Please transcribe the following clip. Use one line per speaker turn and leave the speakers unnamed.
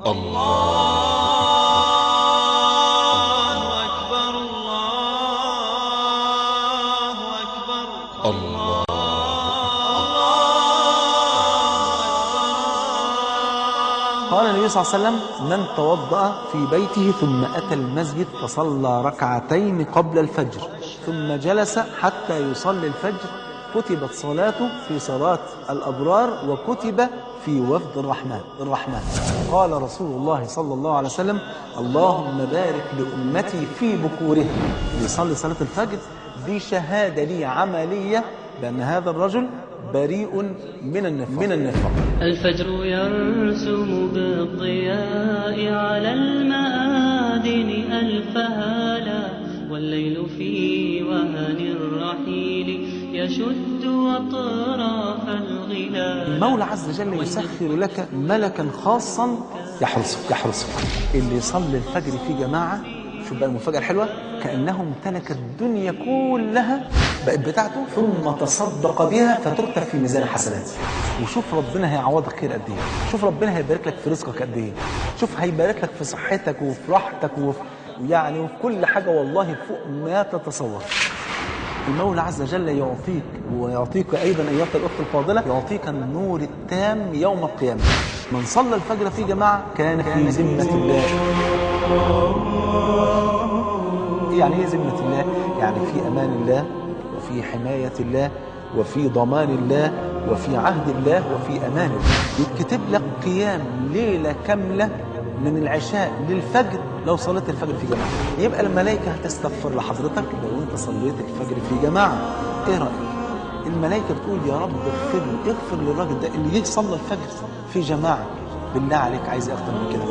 الله أكبر، الله أكبر، الله.
قال النبي صلى الله عليه وسلم: من توضأ في بيته ثم أتى المسجد فصلى ركعتين قبل الفجر ثم جلس حتى يصلي الفجر كتبت صلاته في صلاة الأبرار وكتب في وفد الرحمن. قال رسول الله صلى الله عليه وسلم: اللهم بارك لأمتي في بكورها. يصلي صلاة الفجر دي شهادة لي عملية بأن هذا الرجل بريء من النفاق.
الفجر يرسم بالضياء على المآذن ألف هالة، والليل في وهن الرحيل يشد أطراف الغلال.
المولى عز وجل يسخر لك ملكا خاصا يحرسك. اللي يصلي الفجر في جماعة، شوف بقى المفاجأة الحلوة، كأنه امتلك الدنيا كلها بقت بتاعته، ثم تصدق بها فتكتب في ميزان حسناته. وشوف ربنا هيعوضك خير قد ايه، شوف ربنا هيبارك لك في رزقك قد ايه، شوف هيبارك لك في صحتك وفي راحتك وفي يعني وفي كل حاجة، والله فوق ما تتصور. المولى عز وجل يعطيك ويعطيك أيضا أيها الأخت الفاضلة، يعطيك النور التام يوم القيامة. من صلى الفجر في جماعة كان في ذمة الله. يعني ايه ذمة الله؟ يعني في أمان الله، وفي حماية الله، وفي ضمان الله، وفي عهد الله، وفي أمان الله. يتكتب لك قيام ليلة كاملة من العشاء للفجر لو صليت الفجر في جماعة. يبقى الملائكة هتستغفر لحضرتك لو انت صليت الفجر في جماعة. ايه رأيك؟ الملائكة بتقول يا رب اغفر له، اغفر للراجل ده اللي جه صلى الفجر في جماعة. بالله عليك عايز اكتر من كده؟